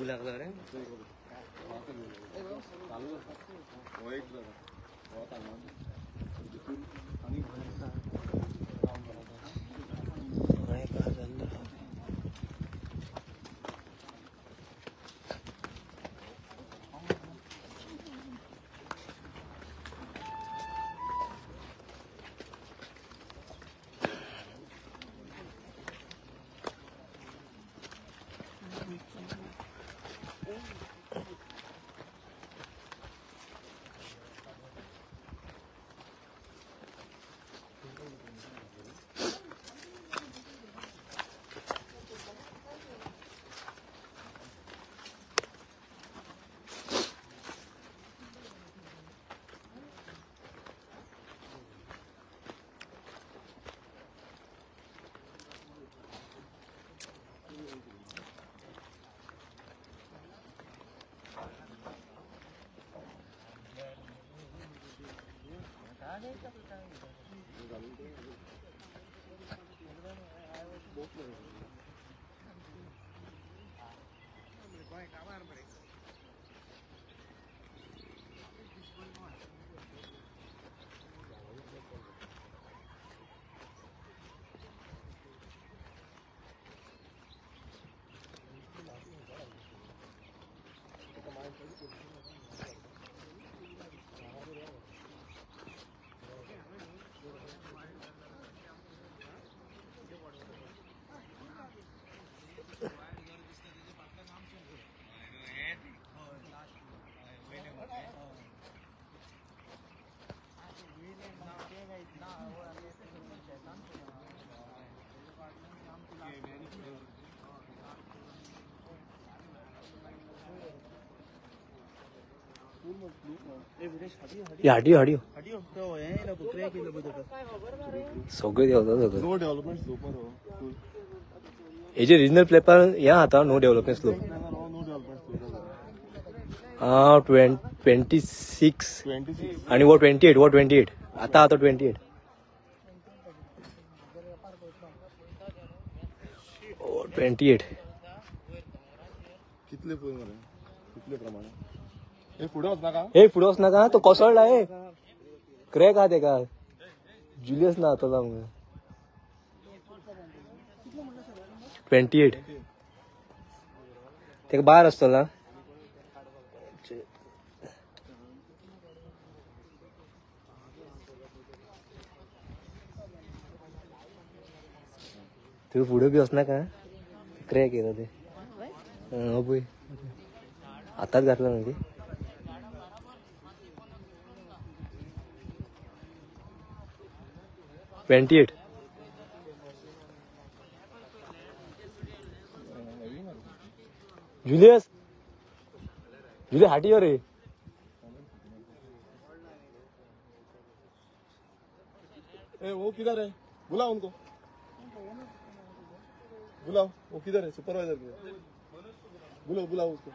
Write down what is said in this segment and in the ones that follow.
लागला रे हाडियो हाडियो सगळे देवता नो डेव्हलपमेंट स्लोप. हेजे रिजनल प्लेपार हे आता नो डेव्हलपमेंट स्लोप. 26 आणि वो 28 वो 28 आता आता 28 28 कितले कितले प्रमाणे हे फुडें वचनाका हे फुडें वचनाका तो कोसळला हे क्रॅक आहा तेका जुलियस ना आतां मगे 28 तेका बार आसतलो ना. तुवें फुडें बी वचनाका क्रॅक येता ते पळय आतांच घातला न्हू ती. 28 जुलियस जुलियस हाटी रे. ए वो किधर है? बुलाओ उनको, बुलाओ. वो किधर है? सुपरवाइजर किधर? बुलाओ बुलाओ उसको.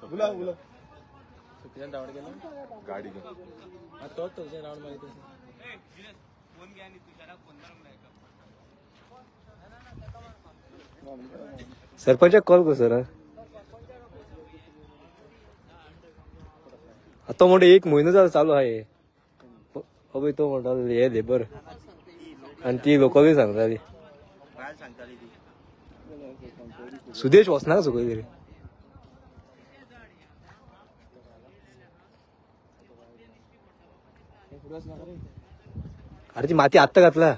बुलाओ बुलाओ. गाडी सरपंचाक कॉल कर सर. आता म्हणटा एक म्हयनो जालो चालू आहा हे. अबय तो म्हणटा हे लेबर आनी ती लोकलूय सांगताली. सुदेश वचनाका सकयल तरी. अरे ती माती आत्ता घातला.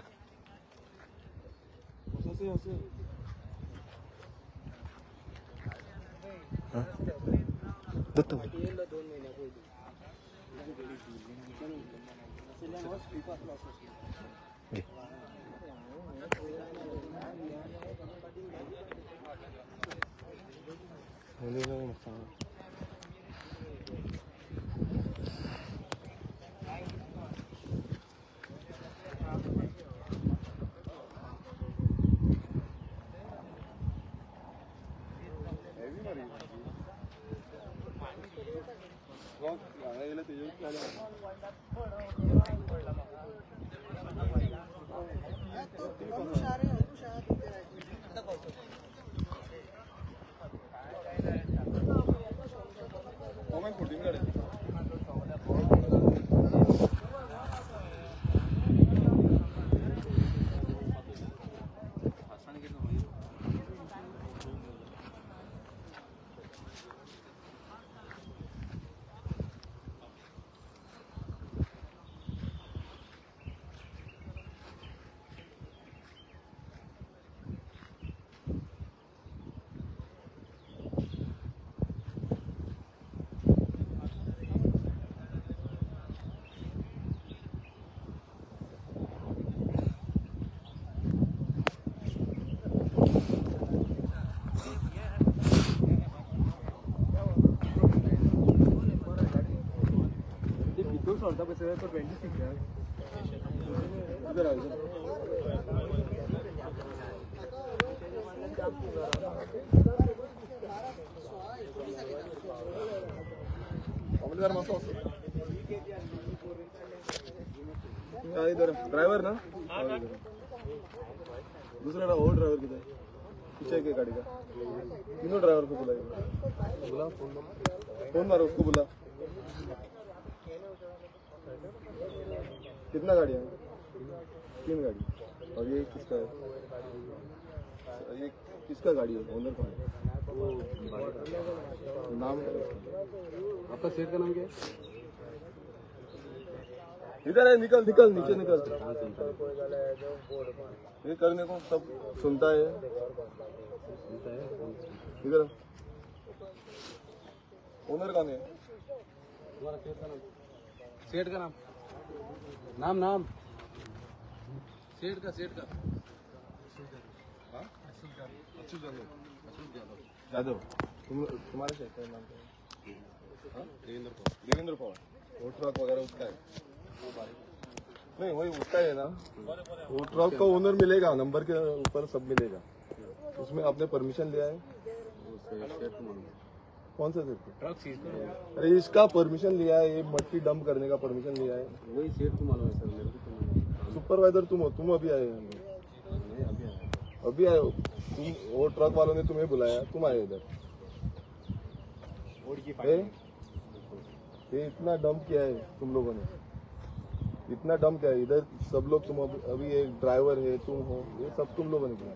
सोडता पळय तो 26. इधर आओ, इधर. मामलेदार मातसो वचो. इधर ड्रायव्हर ना, दूसरा और ड्राइवर किधर है? पीछे के गाड़ी का तीनों ड्राइवर को बुलाइए. बुला, फोन फोन मारो उसको, बुला. कितना गाड़ी है? 3 गाड़ी. और ये किसका है? ये किसका गाड़ी है? ओनर कौन है? नाम क्या है उसका? आपका सेठ का नाम क्या है? इधर है, निकल निकल नीचे निकल. ये करने को सब सुनता है. इधर ओनर कौन है? तुम्हारा सेठ का नाम? सेठ का नाम, नाम नाम सेठ का, सेठ का अशोक जाधव. तुम्हारे सेठ का नाम क्या है? देवेंद्र पवार. देवेंद्र पवार. वो ट्रक वगैरह उसका है? नहीं, वही उसका है ना. वो ट्रक का ओनर मिलेगा, नंबर के ऊपर सब मिलेगा. उसमें आपने परमिशन लिया है? कौन सा सेठ? ट्रक सीज करो. अरे इसका परमिशन लिया है, ये मट्टी डंप करने का परमिशन लिया है. वही सेठ को मालूम है सर, मेरे को तो मालूम. सुपरवाइजर तुम हो? तुम अभी आए? नहीं, अभी आया. अभी आए हो तुम? वो ट्रक वालों ने तुम्हें बुलाया, तुम आए इधर. ये इतना डंप किया है तुम लोगों ने, इतना डंप किया है इधर सब लोग. तुम अभी एक ड्राइवर है, तुम हो, ये सब तुम लोगों ने किया.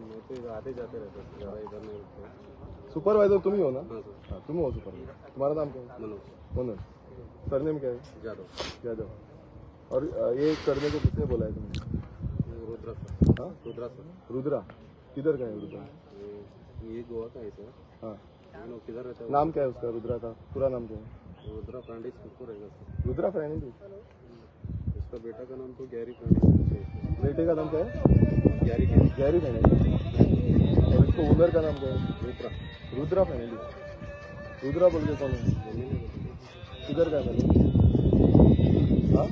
मैं तो इधर आते जाते रहते, ज़्यादा इधर नहीं रुकते. सुपरवाइजर तुम ही हो ना? हाँ सर. हाँ, तुम हो सुपरवाइजर. तुम्हारा नाम क्या है? मनोज. मनोज. सरनेम क्या है? जाधव. यादव. और ये करने को किसने बोला है तुम्हें? रुद्रा सर. हाँ, रुद्रा सर. रुद्रा किधर का है रुद्रा? ये गोवा का है सर. हाँ, किधर रहता है? नाम क्या है उसका? रुद्रा का पूरा नाम क्या है? रुद्रा फर्नांडिस को रहेगा सर. रुद्रा फर्नांडिस. उसका बेटा का नाम तो गैरी फर्नांडिस. बेटे का नाम क्या है? गैरी. गैरी फर्नांडिस. और इसको ओनर का नाम क्या है? रुद्रा. रुद्रा फर्नांडिस. रुद्रा बोल के कौन है? किधर का है? हाँ,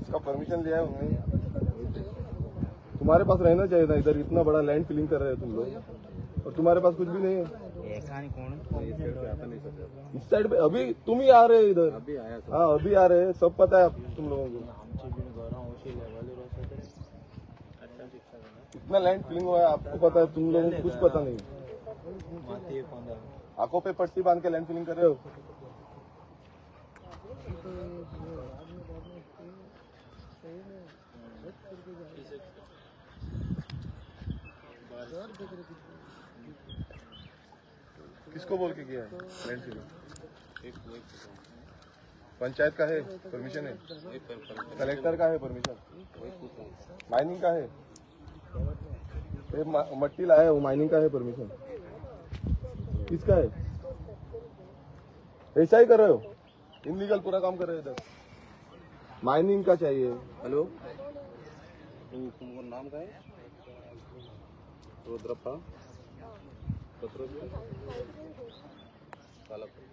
इसका परमिशन लिया है उन्होंने? तुम्हारे पास रहना चाहिए था इधर. इतना बड़ा लैंड फिलिंग कर रहे हो तुम लोग और तुम्हारे पास कुछ भी नहीं है. इस साइड पे अभी तुम ही आ रहे हो इधर. अभी आया सर. हाँ, अभी आ रहे हैं, सब पता है तुम लोगों को. इतना लैंड फिलिंग हुआ है आपको पता है, तुम लोगों को कुछ पता नहीं. आंखों पे पट्टी बांध के लैंड फिलिंग कर रहे हो. किसको बोल के किया है लैंड फिलिंग? पंचायत का है परमिशन? है कलेक्टर का है परमिशन? माइनिंग का है? ये मट्टी लाया है वो माइनिंग का है परमिशन? किसका है? ऐसा ही कर रहे हो, इनलीगल पूरा काम कर रहे हो इधर. माइनिंग का चाहिए. हेलो, तुमको नाम का है? रुद्रप्पा कालापुर.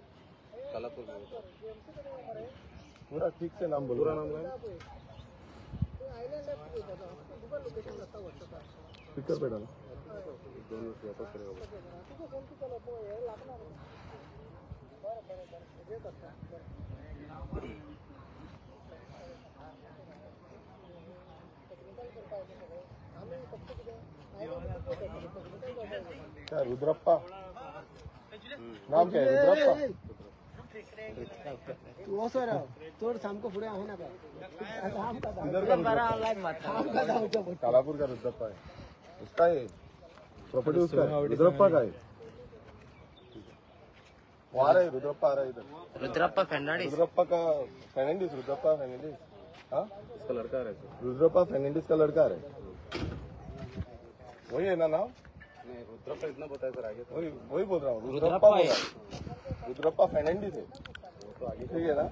कालापुर पूरा ठीक से नाम बोलो. पूरा नाम का है? स्पीकर पे डालो. दोनों वापस करेगा. क्या रुद्रप्पा नाम क्या है? रुद्रप्पा. तू सर चोड सामको फुडें हांव नाका. इधर का रुद्रप्पा, कालापुर का रुद्रप्पा है. उसका है प्रॉपर्टी, उसका है रुद्रप्पा का है. वो आ रहा है, रुद्रप्पा आ रहा है इधर. रुद्रप्पा फर्नांडिस. रुद्रप्पा का फर्नांडिस. रुद्रप्पा फर्नांडिस. हाँ, उसका लड़का आ रहा है. रुद्रप्पा फर्नांडिस का लड़का आ रहा है. वही है ना नाम? नहीं, रुद्रप्पा इतना बताया सर आगे. वही वही बोल रहा हूँ, रुद्रप्पा बोल रहा हूँ. रुद्रप्पा फर्नांडिस है, ठीक है ना?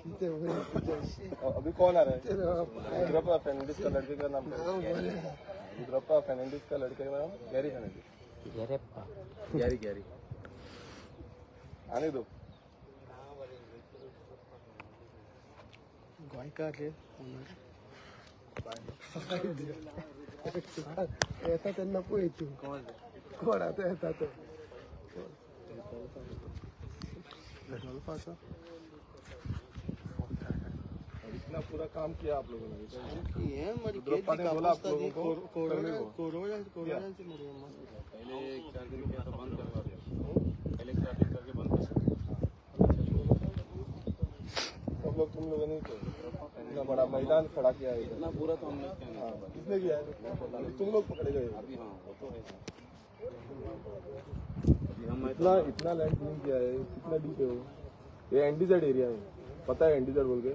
अभी कौन आ रहा है? रुद्रप्पा फर्नांडिस का लड़के का नाम, रुद्रप्पा फर्नांडिस का लड़के का नाम गैरी फर्नांडिस। गैरी गैरी आने दो। गोयकार रे येता तेन्ना पळय तूं कोण आतां येता तो। इतना पूरा काम किया आप लोगों ने। रुद्रप्पा ने बोला आप लोगों को करने को। पहले 4 दिन किया तो बंद करवा दिया। पहले 4 दिन करके बंद कर सब लोग तुम लोगों ने इतना बड़ा मैदान खड़ा किया है, इतना पूरा तो हमने किया। किसने किया है? तुम लोग पकड़े गए अभी। हाँ वो तो है। इतना इतना लैंड क्लीन किया है, कितना डीप है वो? ये एनडीजेड एरिया है, पता है एनडीजेड बोल के?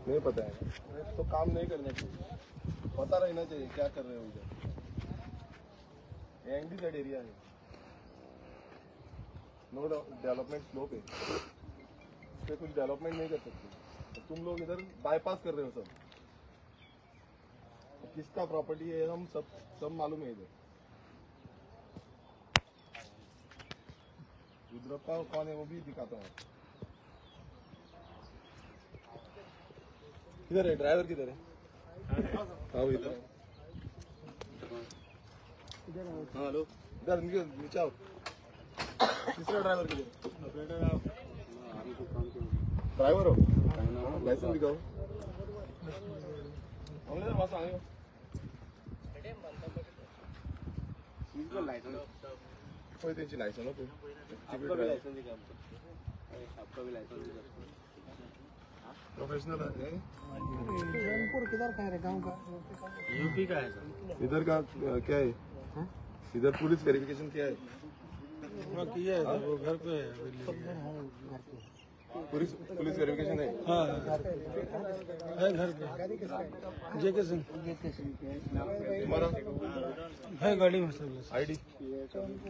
नहीं पता है तो काम नहीं करना चाहिए, पता रहना चाहिए क्या कर रहे हो उधर। ये एनडीजेड एरिया है, नो डेवलपमेंट स्लोप है, पे कुछ डेवलपमेंट नहीं कर सकते। तो तुम लोग इधर बाईपास कर रहे हो सब। किसका प्रॉपर्टी है हम सब सब मालूम है इधर। रुद्रप्पा कौन है वो भी दिखाता हूँ। किधर है ड्राइवर? किधर है? हाँ इधर। हाँ हेलो, इधर नीचे आओ। तीसरा ड्राइवर किधर? ड्राइवर हो, लाइसेंस दिखाओ। लाइसेंस प्रोफेशनल है। किधर का है? गांव का, यूपी का है सर। इधर का क्या है? इधर पुलिस वेरिफिकेशन क्या है? किया है वो घर पे है। पुलिस पुलिस वेरिफिकेशन है। हाँ है घर पे। जेके सिंह तुम्हारा है गाड़ी में सब। आईडी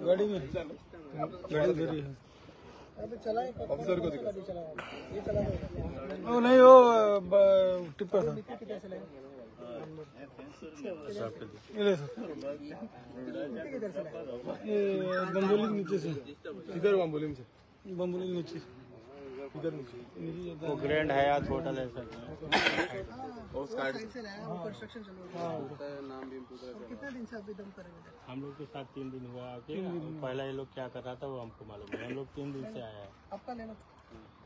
गाड़ी में, गाड़ी धरी है। ऑफिसर को दिखा। ओ नहीं वो टिप्पर था। ये सर ये बम्बोली के नीचे से। किधर बम्बोली से? बम्बोली के नीचे। किधर नीचे? वो ग्रैंड हयात होटल है सर। और कंस्ट्रक्शन चल रहा है। नाम भी पूछ रहे थे। कितने दिन से अभी दम करेंगे? हम लोग के साथ 3 दिन हुआ आके। पहला ये लोग क्या कर रहा था वो हमको मालूम है। हम लोग 3 दिन से आया है। आपका लेना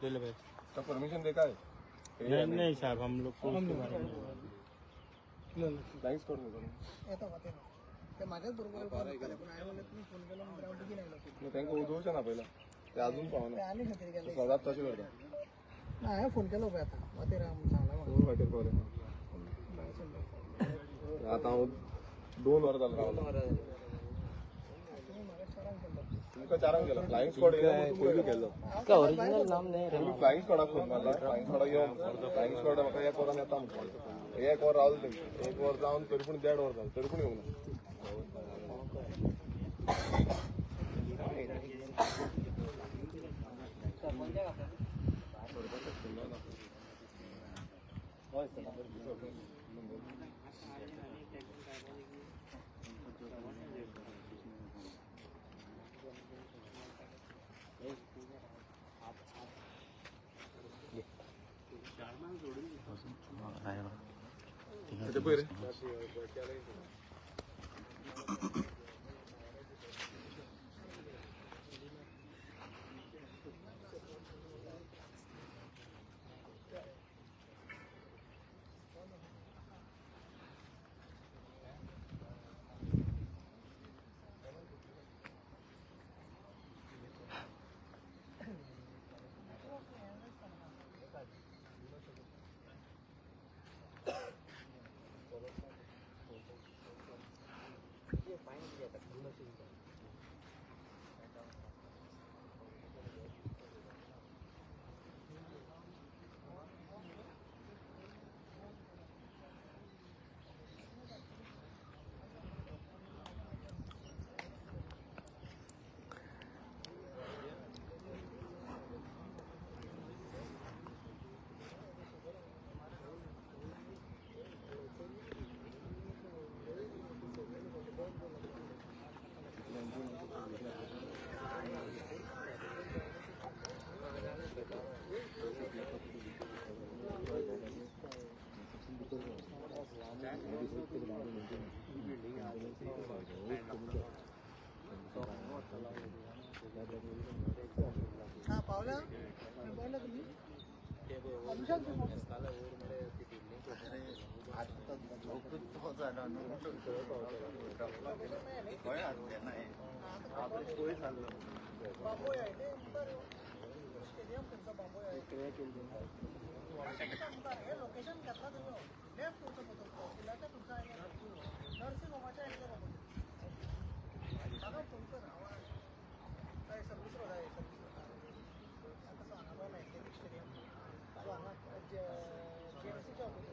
ले ले भाई। तो परमिशन देखा है? नहीं नहीं साहब, हम लोग को उसके बारे में लाइन्स कोड में येता वाटे ते माझ्याच बरोबर पण आहे म्हणलं तुम्ही फोन केला म्हणून बेगीन आयलो। तांकां उदोवचें ना पहिला, ते अजून पावना। ते आनी खातीर गेले सदांच तशें करता। ना हांवें फोन केलो पळय आतां वाटेर सांगला म्हाका। वाटेर पावले आतां हांव 2 वरां जालें रावला। तुमकां 4 गेलो। फ्लायिंग स्क्वॉड येयला गेलो। ओरिजिनल नाम नाही। फ्लायिंग स्क्वॉडाक फोन मारला। फ्लायिंग स्क्वॉडाक यो म्हणटा। फ्लायिंग स्क्वॉड म्हाका 1 वरान येता म्हणटा। 1 वर रावले तेंचे। 1 वर जावन तरी पूण 1.5 वर जालें तरी पूण येवंक ना। हा पावला पावला तुम्ही लोकेशन घेतला तुम्ही लेफ्ट तुमचा नर्सिंग होमाच्या सर्विस रोड आहे सर्विस रोड तसं हांगा नाही स्टेडियम सो हांगा जीएमसीच्या ऑपोजिट.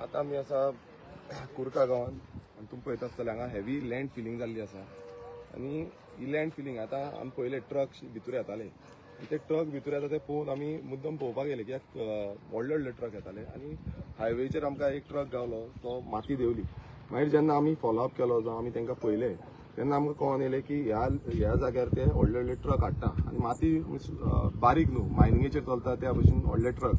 आता आमी आसा कुर्का गांवांत आनी तुमी पळयता आसतले हांगा हेवी लँड फिलींग जाल्ली आसा आनी ही लँड फिलींग आतां आमी पयले ट्रक भितर येताले आनी ते ट्रक भितर येता ते पळोवन आमी मुद्दम पळोवपाक गेले कित्याक व्हडले व्हडले ट्रक येताले आनी हायवेचेर आमकां एक ट्रक गावलो तो माती देंवली. मागीर जेन्ना आमी फॉलोअप केलो जावं आमी तांकां पळयले तेन्ना आमकां कळोन येयलें की ह्या ह्या जाग्यार ते व्हडले व्हडले ट्रक हाडटा आनी माती बारीक न्हू मायनिंगेचेर चलता त्या भशेन व्हडले ट्रक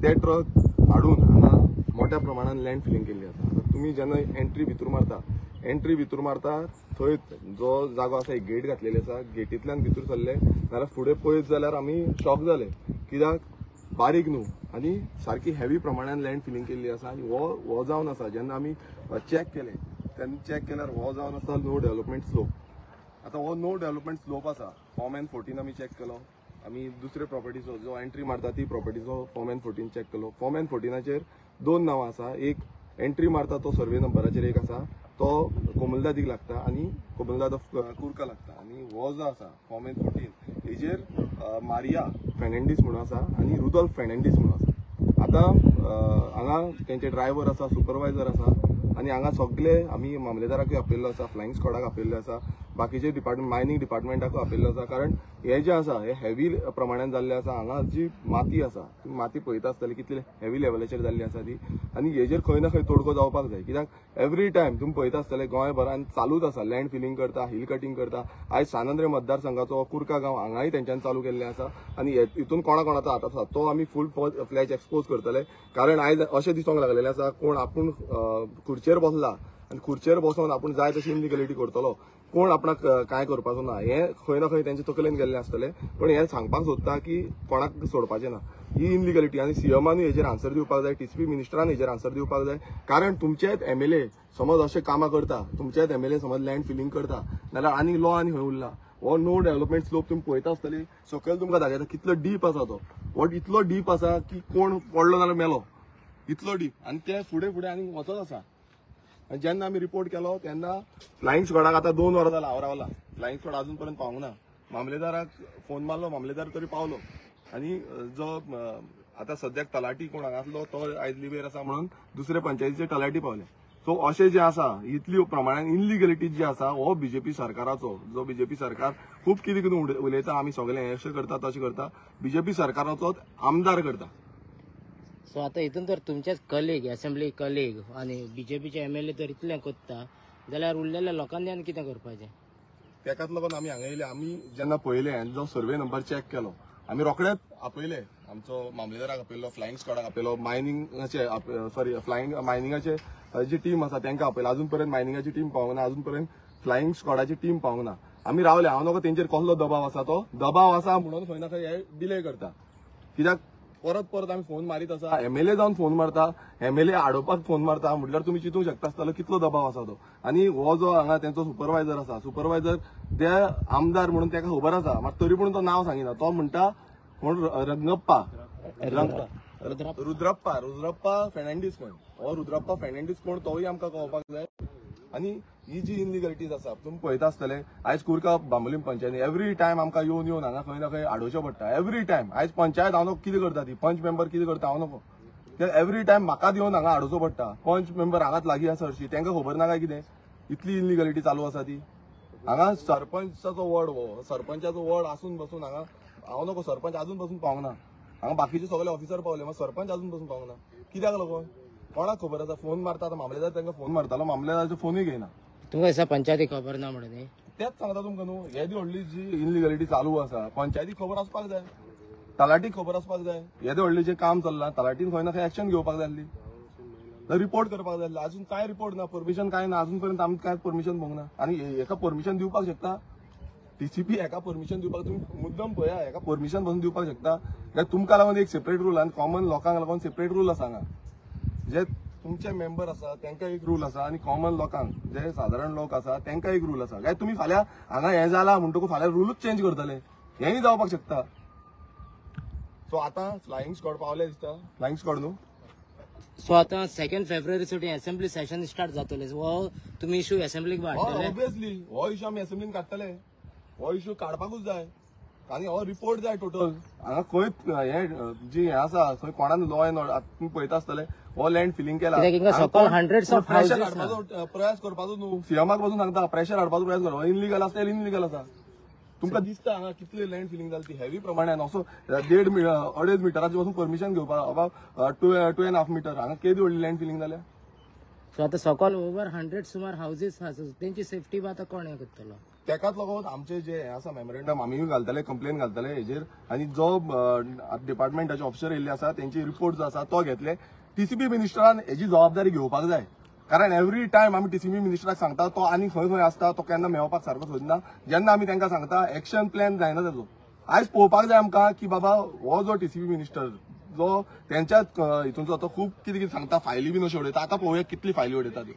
ते ट्रक हाडून हांगा मोठ्या प्रमाणान लँड फिलींग केल्ली आसा. आतां तुमी जेन्ना एंट्री भितर मारता एंट्री भितर मारता थंय जो जागो आसा एक गेट घातलेली आसा गेटींतल्यान भितर सरले नाल्यार फुडें पळयत जाल्यार आमी शॉक जाले कित्याक बारीक न्हू आनी सारकी हेवी प्रमाणान लँड फिलींग केल्ली आसा. आनी हो हो जावन आसा जेन्ना आमी चॅक केले तेन्ना चॅक केल्यार हो जावन आसा नो डेव्हलपमेंट स्लोप. आतां हो नो डेव्हलपमेंट स्लोप आसा फॉर्म एन 14 आमी चॅक केलो आमी दुसरे प्रॉपर्टीचो जो एंट्री मारता ती प्रॉपर्टीचो फॉर्म एन 14 चॅक केलो. फॉर्म एन 14चेर दोन नांवां आसा एक एंट्री मारता तो सर्वे नंबराचेर एक आसा तो कोमलदादीक लागता आनी कोमलदाद ऑफ कुर्का लागता आनी हो जो आसा फॉर्म एन 14 हेजेर मारिया फेर्नांडीस म्हणून आसा आनी रुदोल्फ फेर्नांडीस म्हणून आसा. आतां हांगा तेंचे ड्रायव्हर आसा सुपरवायझर आसा आनी हांगा सगळे आमी मामलेदाराकूय आपयल्लो आसा फ्लायिंग स्क्वॉडाक आपयल्लो आसा बाकीचे डिपार्टमेंट मायनींग डिपार्टमेंटाकूय आपयल्लो आसा कारण हे जे आसा हे हेवी प्रमाणान जाल्ले आसा. हांगा जी माती आसा ती माती पळयता आसतली कितले हेवी लेवलाचेर जाल्ली आसा ती आनी हेजेर खंय ना खंय तोडगो जावपाक जाय कित्याक एवरी टायम तुमी पळयता आसतले गोंयभरान चालूच आसा लँड फिलींग करता हिल कटींग करता. आयज सान आंद्रे मतदारसंघाचो कुर्का गांव हांगाय तेंच्यान चालू केल्लें आसा आनी हितून कोणा कोणाचो हात आसा तो आमी फूल फ्लॅज एक्सपोज करतले कारण आयज अशें दिसूंक लागलेलें आसा कोण आपूण खुर्चेर बसला आनी खुर्चेर बसोन आपूण जाय तशी इनलिगलिटी करतलो कोण आपणाक कांय करपाचो ना हें खंय ना खंय तेंचे तकलेन गेल्लें आसतलें. पण हें सांगपाक सोदता की कोणाक सोडपाचें ना ही इनलिगलिटी आनी सीएमानूय हेजेर आन्सर दिवपाक जाय टीसीपी मिनिस्टरान हेजेर आन्सर दिवपाक जाय कारण तुमचेच एमएलए समज अशें कामां करता तुमचेच एमएलए समज लँड फिलींग करता नाल्यार आनी लॉ आनी खंय उरला. हो नो डेव्हलपमेंट स्लोप तुमी पळयता आसतली सकयल तुमकां दाखयता कितलो डीप आसा तो हो इतलो डीप आसा की कोण पडलो जाल्यार मेलो इतलो डीप आनी ते फुडें फुडें आनी वचत आसा. आनी जेन्ना आमी रिपोर्ट केलो तेन्ना फ्लायिंग स्क्वॉडाक आतां 2 वरां जालां हांव रावला फ्लायिंग स्क्वॉड अजून पर्यंत पावूंक ना. मामलेदाराक फोन मारलो मामलेदार तरी पावलो आनी जो आतां सद्याक तलाटी कोण हांगा आसलो तो आयज लिवेर आसा म्हणून दुसरे पंचायतीचे तलाटी पावले. सो अशें जें आसा इतली प्रमाणान इनलिगलिटी जी आसा हो बीजेपी सरकाराचो जो बीजेपी सरकार खूब कितें कितें उलयता आमी सगळें अशें करता तशें करता बीजेपी सरकाराचो आमदार करता. सो आतां हितून तर तुमचेच कलीग, असेंब्ली कलीग आनी बीजेपीचे एमएलए जर इतलें करता जाल्यार उरलेल्या लोकांनी आनी कितें करपाचें? तेकाच लागून आमी हांगा येयले. आमी जेन्ना पळयलें आनी जो सर्वे नंबर चॅक केलो, आमी रोखडेच आपयले आमचो मामलेदाराक आपयलो, फ्लायिंग स्क्वॉडाक आपयलो, मायनिंगाचे सॉरी फ्लायिंग मायनिंगाचे जी टीम आसा तांकां आपयले. अजून पर्यंत मायनिंगाची टीम पावंक ना, अजून पर्यंत फ्लायिंग स्क्वॉडाची टीम पावंक ना. आमी रावले, हांव नको तेंचेर कसलो दबाव आसा, तो दबाव आसा म्हणून खंय ना खंय हे डिले करता. कित्याक परत परत आमी फोन मारीत आसा, एमएलए जावन फोन मारता, एमएलए आडोवपाक फोन मारता, म्हटल्यार तुमी चिंतूंक शकता आसतलो कितलो दबाव आसा तो. आनी हो जो हांगा तेंचो सुपरवायझर आसा, सुपरवायझर ते आमदार म्हणून तेका खबर आसा, मात तरी पूण तो नांव सांगिना. तो म्हणटा कोण रंगप्पा रुद्रप्पा रुद्रप्पा फेर्नांडीस कोण, हो रुद्रप्पा फेर्नांडीस कोण तोय आमकां कळपाक जाय. आनी ही जी इनलिगलिटीज आसा तुमी पळयता आसतले, आयज कुरका बांबोलीम पंचायती एवरी टायम आमकां येवन येवन हांगा खंय ना खंय आडोवचें पडटा. एवरी टायम आयज पंचायत हांव नको कितें करता ती, पंच मेंबर कितें करता हांव नको, एवरी टायम म्हाकाच येवन हांगा आडोवचो पडटा. पंच मेंबर हांगाच लागीं आसा हरशीं, तांकां खबर ना काय कितें इतली इनलिगलिटी चालू आसा ती. हांगा सरपंचाचो वॉर्ड, हो सरपंचाचो वॉर्ड आसून बसून हांगा हांव नको सरपंच आजून बसून पावंक ना. हांगा बाकीचे सगळे ऑफिसर पावले, मात सरपंच आजून बसून पावंक ना. कित्याक लागून कोणाक खबर आसा? फोन मारता आतां मामलेदार तांकां फोन मारतालो, मामलेदाराचो फोनूय घेयना. तुमकां दिसता पंचायती खबर ना म्हणून? तेच सांगता तुमकां न्हू, येदी व्हडली जी इनलिगलिटी चालू आसा पंचायती खबर आसपाक जाय, तलाठी खबर आसपाक जाय. येदे व्हडलें जें काम चल्लां तलाठीन खंय ना खंय एक्शन घेवपाक जाय आसली, रिपोर्ट करपाक जाय आसली. अजून कांय रिपोर्ट ना, परमिशन कांय ना, अजून पर्यंत आमी कांय परमिशन पळोवंक ना. आनी हेका परमिशन दिवपाक शकता टीसीपी, हेका परमिशन दिवपाक तुमी मुद्दम पळया, हेका परमिशन पासून दिवपाक शकता. कित्याक तुमकां लागून एक सेपरेट रूल आनी कॉमन लोकांक लागून सेपरेट रूल आसा. हांगा जे तुमचे मेंबर आसा तांकां एक रूल आसा आनी कॉमन लोकांक जे सादारण लोक आसा तांकां एक रूल आसा. काय तुमी फाल्यां हांगा हें जालां म्हणटकूच फाल्यां रुलूच चेंज करतले, हेंय जावपाक शकता. सो आतां फ्लायिंग स्क्वॉड पावले दिसता, फ्लायिंग स्क्वॉड न्हू. सो आतां 2 फेब्रुवारी सुटी असेंब्ली सेशन स्टार्ट जातलें, हो तुमी इशू असेंब्लीक हाडटले? ऑब्वियसली हो इशू आमी असेंब्लीन काडटले, हो इशू काडपाकूच जाय. आनी हो रिपोर्ट जाय टोटल. हांगा खंय हें जी हें आसा खंय कोणान लॉ एंड ऑर्डर तुमी पळयता आसतले, हो लँड फिलिंग केला, प्रेशर हाडपाचो प्रयास करपाचो न्हू. सीएमाक पासून सांगता प्रेशर हाडपाचो प्रयास करपाचो. इनलिगल आसा जाल्यार इनलिगल आसा. तुमकां दिसता हांगा कितले लँड फिलिंग जाली ती हेवी प्रमाणान, असो 1.5 मिटराचे पासून परमिशन घेवपाक अबाव 2.5 मिटर हांगा केदी व्हडली लँड फिलिंग जाल्या. सो आतां सकल ओवर 100 सुमार हावजीस आसा, तेंची सेफ्टी आतां कोण हें करतलो? तेकाच लागून आमचे जे हें आसा मेमोरेंडम आमीय घालतले, कंप्लेन घालतले हेजेर. आनी जो डिपार्टमेंटाचे ऑफिसर येयल्ले आसा तेंची रिपोर्ट जो आसा तो घेतले. टीसीपी मिनिस्टरान हेजी जबाबदारी घेवपाक जाय, कारण एवरी टायम आमी टीसीपी मिनिस्टराक सांगता तो आनी खंय खंय आसता, तो केन्ना मेळपाक सारको सोदना. जेन्ना आमी तांकां सांगता एक्शन प्लॅन जायना ताजो. आयज पळोवपाक जाय आमकां की बाबा हो जो टीसीपी मिनिस्टर जो तेंच्याच हितून तो खूब कितें कितें सांगता, फायली बीन अश्यो उडयता. आतां पळोवया कितली फायली उडयता ती,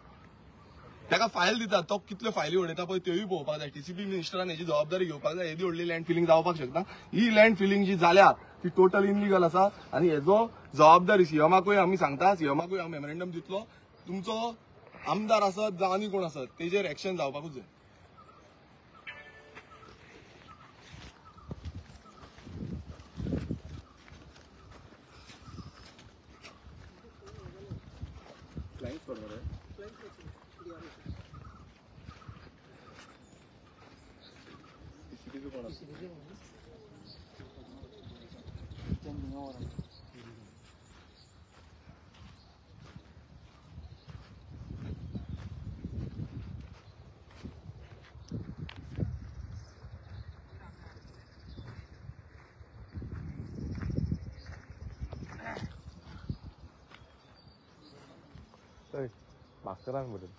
ताका फायल दिता तो कितल्यो फायली उडयता पळय त्योय पळोवपाक जाय. टीसीपी मिनिस्टरान हेजी जबाबदारी घेवपाक जाय. येदी व्हडली लँड फिलिंग जावपाक शकता. ही लँड फिलिंग जी जाल्या ती टोटल इनलिगल आसा आनी हेजो जबाबदारी सीएमाकूय आमी सांगता, सीएमाकूय हांव मेमोरेंडम दितलो. तुमचो आमदार आसत जावं आनी कोण आसत तेजेर एक्शन जावपाकूच जाय. मास्करान बरयलें.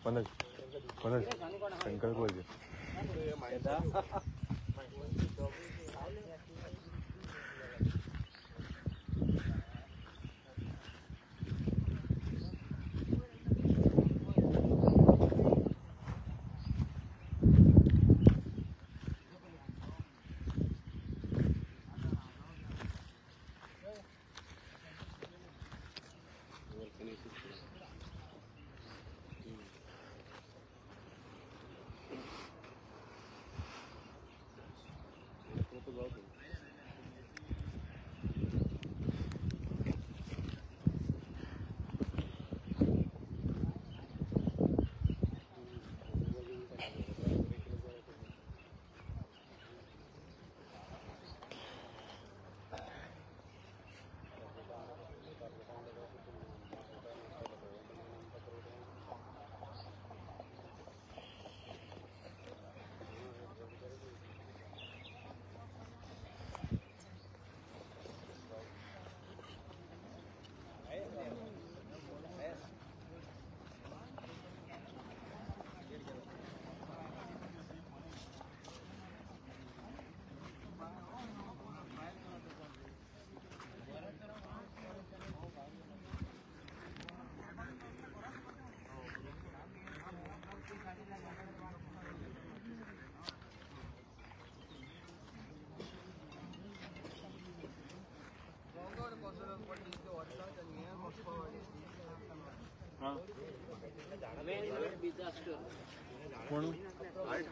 मनोज मनोज संकल्प पाहिजे.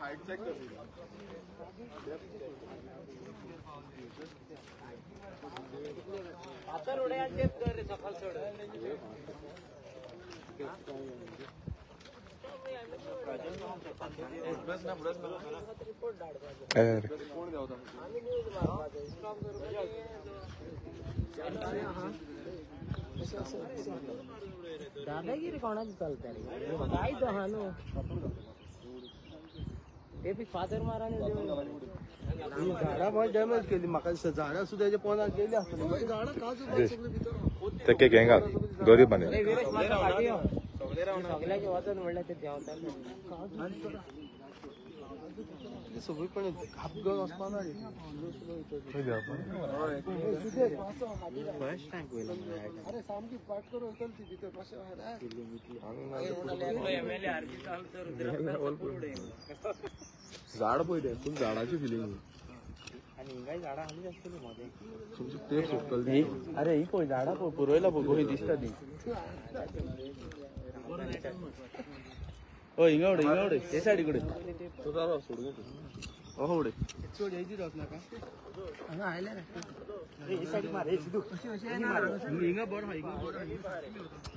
हाइट चेक कर फातर उडया टेप कर रे सकाळ सोड. दादागिरी कोणाची चलता रे काय तो हा न्हू ते बी फादर मारा. झाडां बहुत डॅमेज केली म्हाका दिसता. झाडां सुद्दां हेच्या पोंदाक गेली आसतली. झाडां काजू सगळे भितर तेके घेंगा गरीब सगळ्याचे वचन म्हणल्यार ते देंवताले सगळीकडे घाप घेवन वचपा ना रे. अरे सामकी पाट करून वयतली ती भितर. झाड पळय ते फूल झाडाची फिलिंग. झाडां हालींच आसतली मदें. तुमची टेप सोडटली. अरे ही पळय झाडां पळय पुरयला पळय गोंय दिसता ती. हय हिंगा उडय हिंगा उडय हे सायडी कडेन अहो उडय. हिंगा बरो हिंगा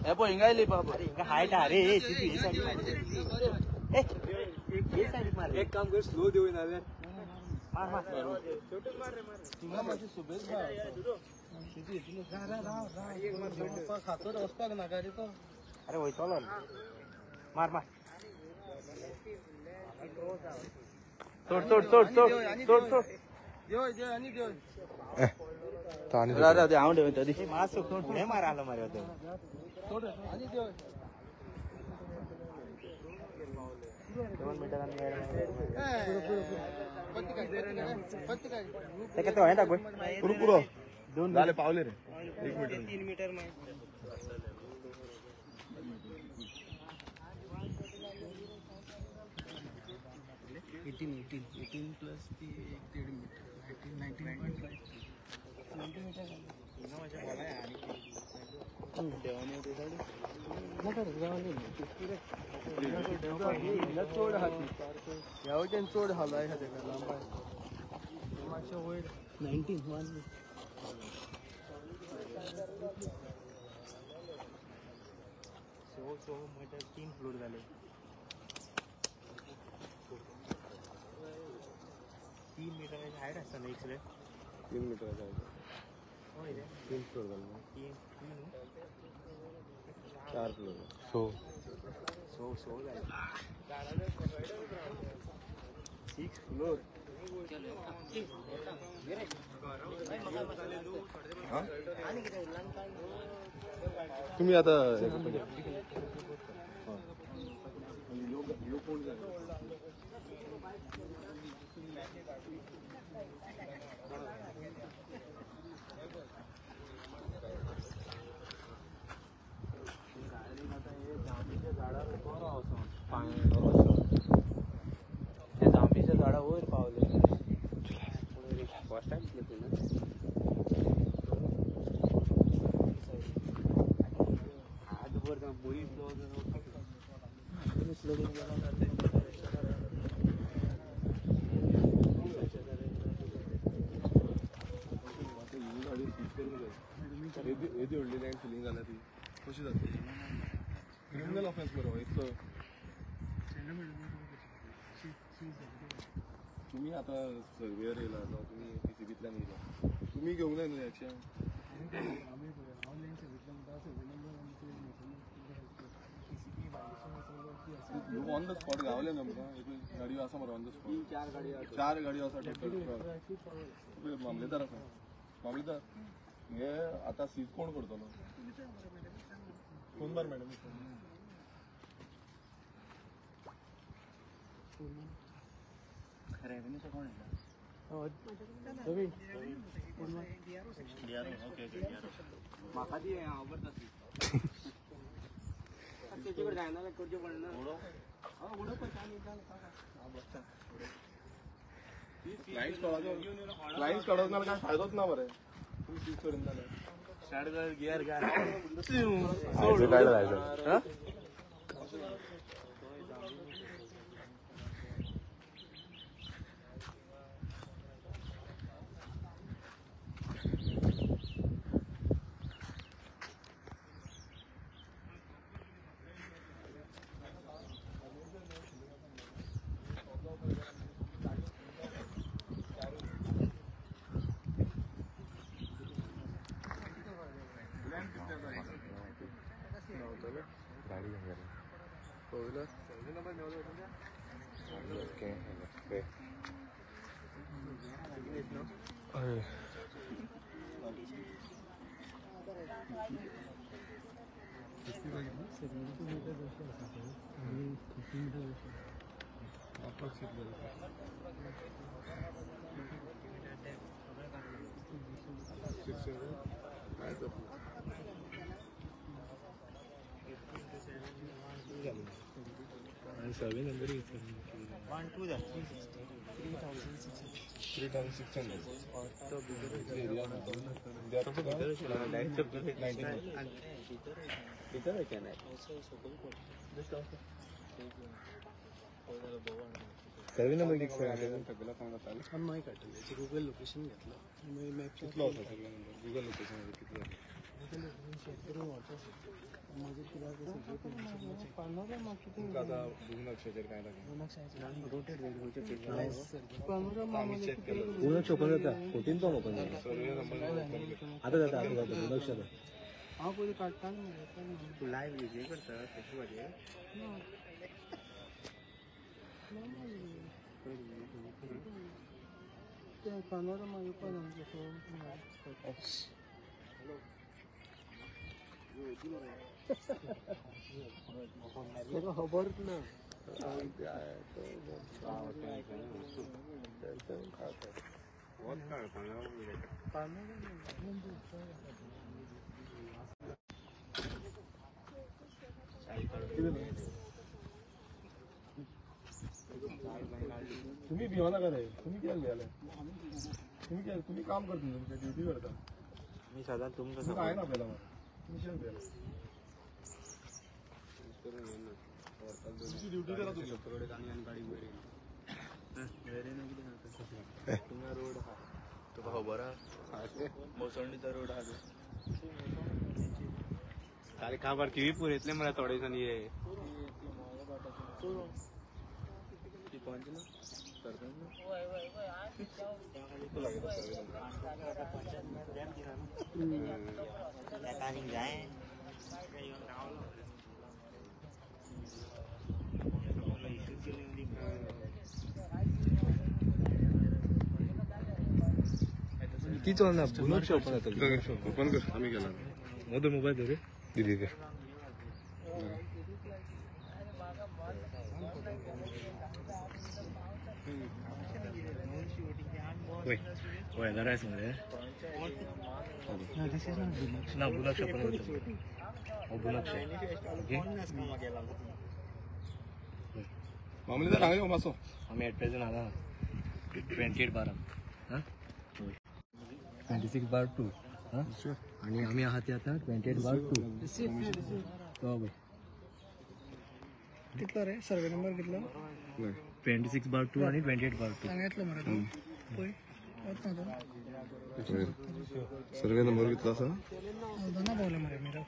हे पळय हिंगा येयली बाबा. हिंगा हायट हा रे हे सायडी मार. हे सायडीक मार. एक काम कर स्लो देऊ नाल्यार मार मार. हिंगा मातशी सुबेज खातर वचपाक नाका रे तो. अरे वयतलो मार मार. सोड सोड सोड सोड सोड सोड. देव देव आनी देव. राव हांव देंवता दी. मातसो फुडें मार आलो मरे तो. सोड आनी देव. 2 मिटर तेका तो हांवें दाखय. पुरो पुरो जाले पावले रे. 1 मीटर 3 मीटर. 18 प्लस ती 1.5 मीटर 19.5. चड आहा ती ह्या वटेन चड हालो आहा तेका लांबाय मातशें वयर 19 1 सो म्हळ्यार 3 फ्लोर जाले. 3 मिटराची हायट आसता न्ही एक्सरे? 3 मिटराची हायट. हय रे. 3 फ्लोर जाले. 3 4 फ्लोर. 6 जाले. 6 फ्लोर. तुम्ही आता कोण जांबीच्या झाडा वयर पावले. फर्स्ट टाइम दिसले ना. हातभर मनीस येदी व्हडली लँड फिलींग जाल्या ती कशी जातली? क्रिमिनल ऑफेन्स बरो इतलो. तुम्ही आता सर्वेयर येयला जावं तुमी पीसीबींतल्यान येयला, तुमी घेवंक जाय न्हू action. On the spot Gawale न्हू आमकां. गाडयो आसा मरे ऑन the spot. 4 गाडयो आसा टोटल. मामलेदार आसा. मामलेदार हे आतां सीज कोण करतलो? फोन मार मॅडम. रेव्हेन्यूचो कोण येयला? म्हाका ती आवडटा ती. तेजे कडेन जायना जाल्यार करचें पडना. लायन्स काडप ना काय फायदोच ना मरे. तुम्ही सीज करून जाल्यार स्टार्ट कर गियर घाल. गाडी घेऊन गेला. Okay. Survey number 1 2 3,600. Survey number किती? मागीर काडटलें. गुगल लोकेशन घेतलो मागीर मॅप कितलो आसा सर्वे नंबर? गुगल लोकेशन कितलो? गुगल लोकेशन शेअर करून व्हरचो. मागीर कित्याक तुमकां आतां भूनक्षाचेर काय लागें? आमी चॅक केलो. भूनक्ष ओपन जाता 14 पण ओपन जाता. सर्वे नंबर आतां जाता, आतां जाता भूनक्ष जाता. हांव पयलीं काडटा. तूं लायव्ह हे करता फेसबुकाचेर? तें पॅनोरमा येवपा ना. ताका खबर ना. तुम्ही भिवो नाका रे. तुम्ही कित्याक भियाले? तुम्ही कित्याक? तुम्ही काम करता, तुमच्या ड्युटी करता. मी सदांच तुमकां तुमकां हांवें आपयला मरे. ड्युटी करा तुम्ही. रोड हा तुका खबर आहा, मसंडीचो रोड आहा. सारे काबार टीव्ही पुरयतले मरे थोडे दिसांनी हे. तीच ना बुनक्षे ओपन जाता. ओपन कर, आम्ही गेला मधून मोबाईल धरे दिली ते. वेदर आहे मरे ना बुनक्षे ओपन जाता. बुनक्षे ओके मामलेदार हांगा यो मातसो. आम्ही एट प्रेझेंट हांगा 28 बारा हां 26/2 हां आणि आम्ही आहात ते आता 28/2. तो पळय कितलो रे सर्वे नंबर कितलो? 26/2 आणि 28/2. हांगा येतलो मरे तूं पळय वतना तो सर्वे नंबर कितलो आसा? दोना पावले मरे मेरा.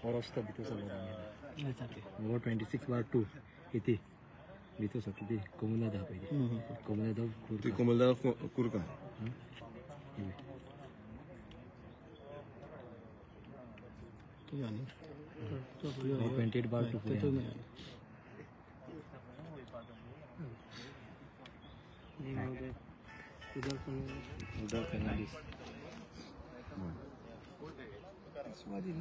हो रस्तो भितर सरलो हो 26/2 किती भितर सर किती कोमुनाद आहा पळय कोमुनाद ती कोमलदा कुर्का. हो 28/2 फुडें. उदक फर्नांडीस स्वाधीन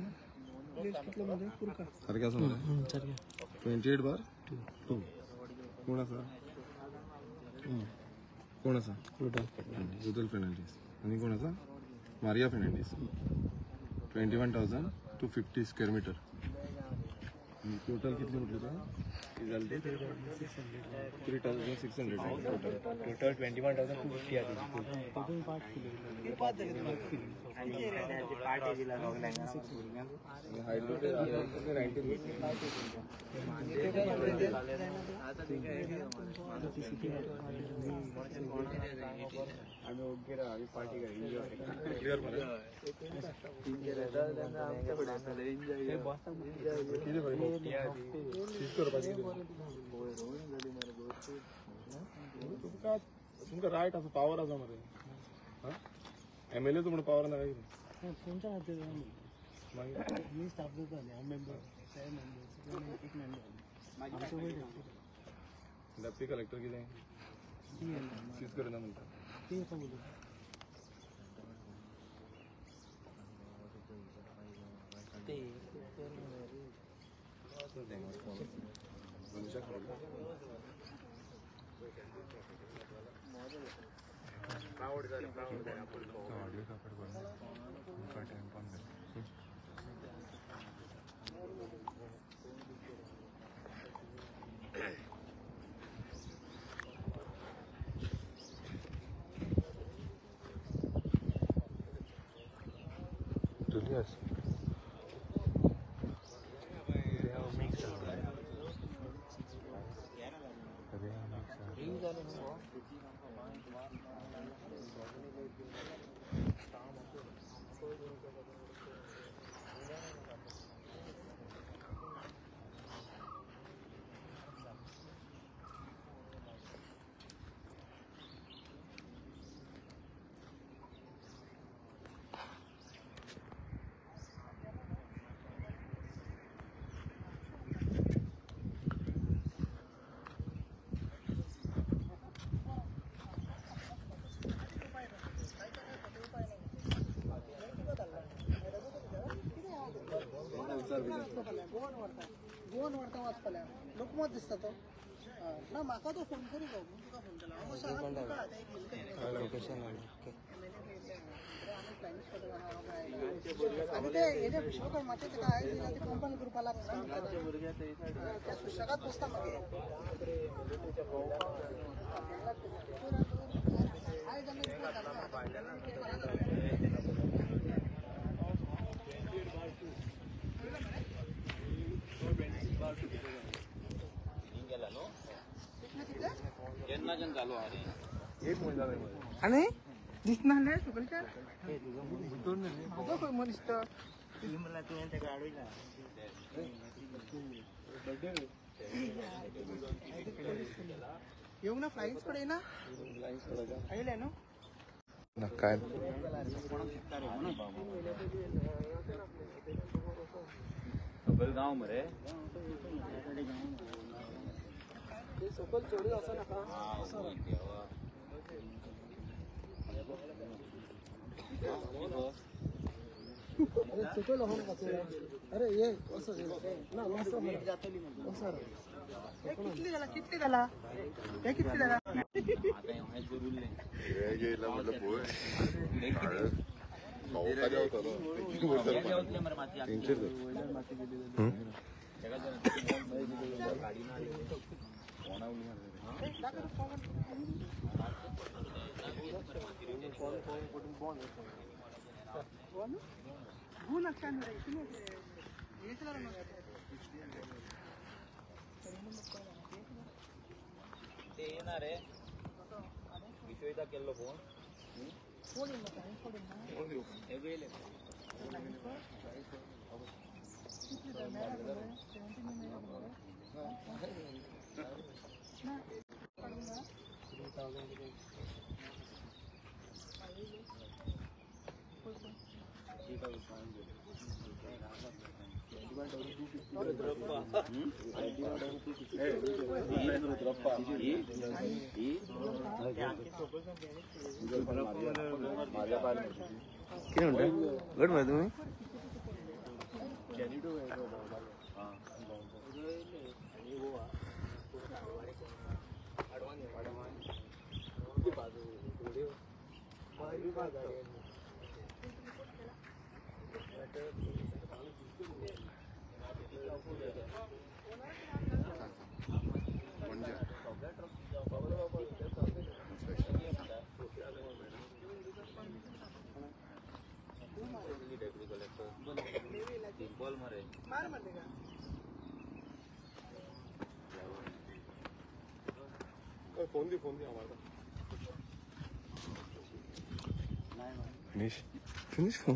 कितलो म्हणजे कुर्का सारकें आसा मरे 28/2. कोण आसा? कोण आसा? रुदल फर्नांडीस. आनी कोण आसा? Maria Fernandes. 21,250 square metre. Total कितली म्हटली तुवें? जाली 3,600 टोटल. टोटल 21,250 आहा तेजी. हायड्रोटेल 19. क्लियर मरे कितें भाई सीज करपाचें कितें? तुमकां तुमकां रायट आसा, पावर आसा मरे. आं एमएलए म्हूण पावर ना काय कितें? तुमच्या खातीर मागीर मी स्टाफ जाता हांव मेंबर, ते मेंबर, एक मेंबर आमचे वयर. डेप्टी कलेक्टर कितें सीज करना म्हणटा ती आतां उलयता. गोवन व्हरता, गोवन व्हरता वाचपाल्या लोकमत दिसता तो ना म्हाका तो फोन करू गो म्हणून तुका फोन केला. हांव आनी ते हेजे विश्वकर्माचे तेका आयज दिला ते कंपनी करपा लागना ते सुशेगाद बसता मागीर आयज आमी रिपोर्ट घालता. आनी दिसना जाल्यार सकयल्यान म्हाजो खंय मनीस दिसता. येवंक ना फ्लायंग स्कॉड येना आयले न्हू ना काय गांव मरे सकयल चोरी वचो नाका. अरे सकयल वचो नाका. अरे ये असो ना असो कितले जाला कितले जाला हे कितले जाला म्हटलं विश्वता केल्लो फोन कितें म्हणटा घट मरे तुमी फोन दी हमारा फिनिश फिनिश फोन.